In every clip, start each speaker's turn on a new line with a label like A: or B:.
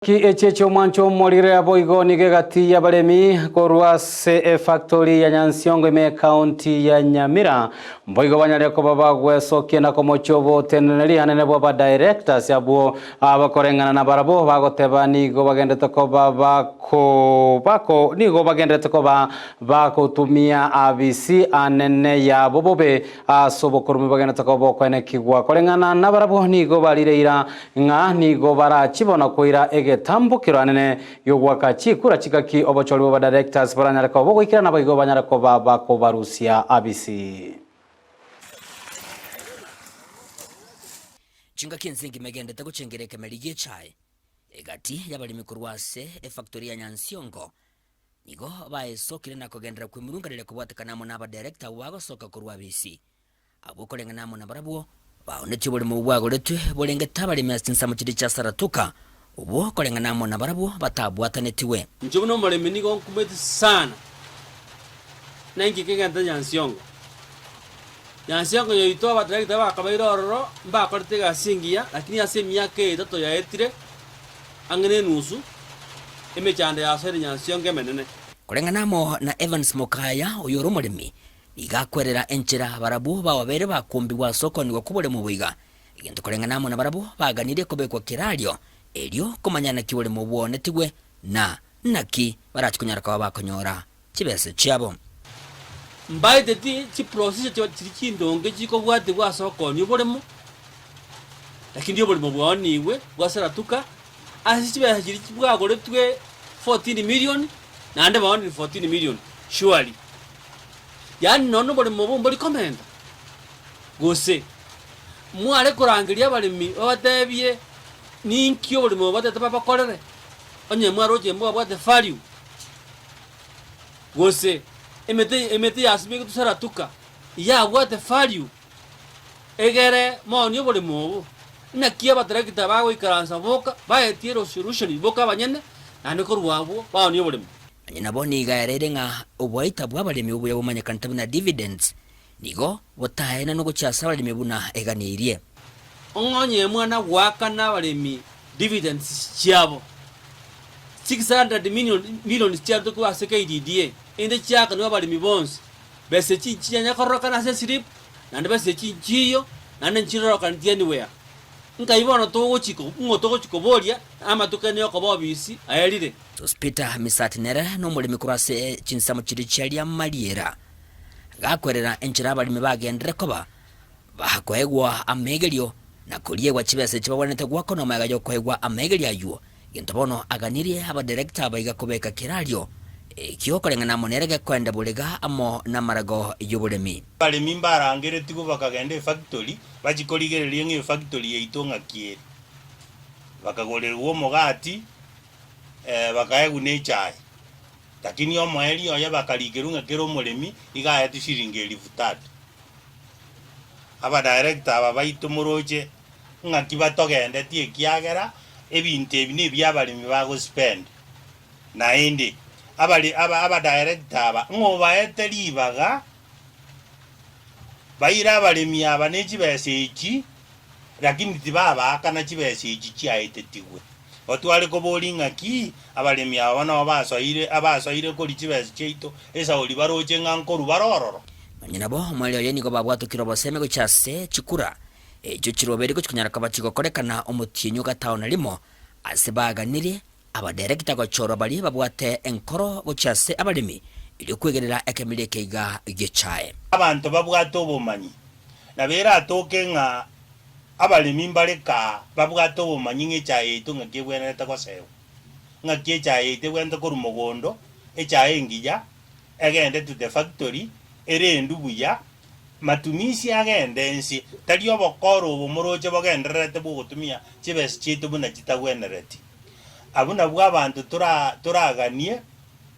A: Ki echi chi'omwancho omorire boigo nigo egati y'abaremi korwa ase efactori ya Nyansiongo ime ekaunti ya Nyamira mboigo banyare koba bagwesokia na komochia oboteneneri anene bw'abadirectors abwo abakoreng'ana nabarabwo bagoteba nigo bagenderete koba bako bako nigo bagenderete koba bagotumia abisi anene yabo bobe ase obokorumi bagenderete koba bokoenekigwa koreng'ana nabarabwo nigo barire eira Ng'a nigo barachie bono koira egetambokero anene gi'ogoaka chikura chigaki obochori bw'abadirectors boranyare koba bogoikera naboigo banyare koba bakobarusia abisi.
B: Chingaki ense engima egendete gochengera ekemeri gi'echae, egati y'abaremi korwa ase efactory ya Nyansiongo nigo baesokire na kogenderera kwemurunganeria kobwatekana amo n'abadirector abwo bagosoka korwa abisi. Abwo koreng'ana amo nabarabwo baonetie oboremo obwo bwagoretwe borengete abaremi ase chinsemo chiria chia Saratoka, obwo koreng'ana amo nabarabwo batabwatanetigwe.
C: Inche buna omoremi nigo nkumeti sana, na inki kegentete Nyansiongo. Nyansiongo yaito abadirector bakabeire ororo mbakorete egasi engiya, lakini ase emiaka eye etato yaetire ang'e na enusu, emechando yasoire Nyansiongo emenene.
B: Koreng'ana amo na Evans Mokaya, oyore omoremi, Nigo akwerera enchera barabwo bababeire bakombigwa ase okoonigwa kw'oboremo boiga, egento koreng'ana amo nabarabwo baganirie kobekwa kerario, erio komanya naki oboremo bwoonetigwe, na naki barache konyara koba bakonyora chibesa chiabo.
C: Mbaeteti chiprocedure chiria chindonge chikobwatigwa ase okoonia oboremo, lakini oboremo bwaonigwe bwasaratuka ase chibesa chiria bwagoretwe 14 million, naende baonire 14 million surely. Yaani nonya noboremo obo mbori komenta? Gose mware korangeria abaremi babatebie ninki oboremo obo batete babakorere, onye mwaroche mbwabwate value? Gose emete emete yasimegetwe saratuka iyabwate value egere monie oboremo obo? Naki abatarakita bagoikaransa boka baetie resolution boka abanyene naende korwa abwo baonie oboremo.
B: Onye nabo nigo aereire ng'a oboita bw'abaremi obuya bomanyekanete buna dividends nigo botaenanwe gochia ase abaremi buna eganeirie.
C: Ong'onye mwana goakana abaremi dividends chiabo 600 million millions chiarutwe korwa ase KDDA erinde chiakanwe abaremi bonsi besa echi nchinyanya kororokana ase eslip naende besa echi nchiyo naende nchirorokaneti anywhere. Nkai bono togochi ng'o togochi koboria amatuko ane yokoba obisi aerire.
B: Sospeter Misati nere nomoremi korwa ase chinsemo chiria chia Riamariera, agakwerera enchera abaremi bagenderere koba bakoegwa amegerio na koriegwa chibesa echi bagwenerete goakana omega yokoegwa amegerio aywo, gento bono aganirie abadirector abaiga kobeka kerario ekio koreng'ana amo nere gekoenda borega amo namarago yoboremi.
D: Abaremi mbarangeretigwe bakagenda efactory, bachie korigereria ng'a efactory yaito ng'aki ere. Bakagorerwa omogati, bakaegwa ne echae. Lakini omoerio oye bakarikerwa ng'a kera omoremi iga aetwe shilingi elifu tatu. Abadirector aba baito moroche ng'aki batogendetie ekiagera ebinto ebi na ebia abaremi bagospend. Naende abare aba abadirector aba ng'a obaete ribaga baire abaremi aba ne chibesa echi Lakini tibabaakana chibesa echi chiaetetigwe. Otware koboria ng'aki abaremi aba nao basoire abasoire koria chibesa chiaito esauri baroche ng'a nkorwa bare ororo.
B: Nonya nabo, omweri oye nigo babwatokire obosemi gochia ase chikura echio chirobeire gochia konyara koba chigokorekana omotienyi o gatano na rimo, ase baganirie abadirekita gochorwa baria babwate enkoro gochia ase abaremi erio kwegerera ekemeri eke iga gi'echae.
D: Abanto babwate obomanyi, nabo eratoke ng'a abaremi mbare kaa babwate obomanyi ng'a echae yaito ng'aki ebwenerete gosewa, ng'aki echae yaito ebwenerete korwa mogondo, echae engiya, egende to the factory, erendwe buya, matumisi agende ense, tari obokora obo moroche bogendererete bwogotumia chibesa chiaito buna chitagwenereti. Abwo nabwo abanto tora toraganie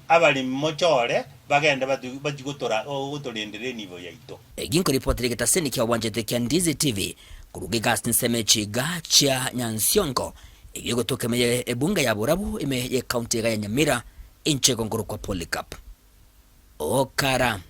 D: abaremi mochore bagende batu bachie gotora gotorendera enibo yaito.
B: Eki nkoripotera egetaseni kia obwanchete kia Ndizi TV korwa Gigasi nsemo echiga chia Nyansiongo eyio egotoka ime ye ebunge ya Borabu ime ye county iga ya Nyamira inche igo nkorokwa Polycarp Okara.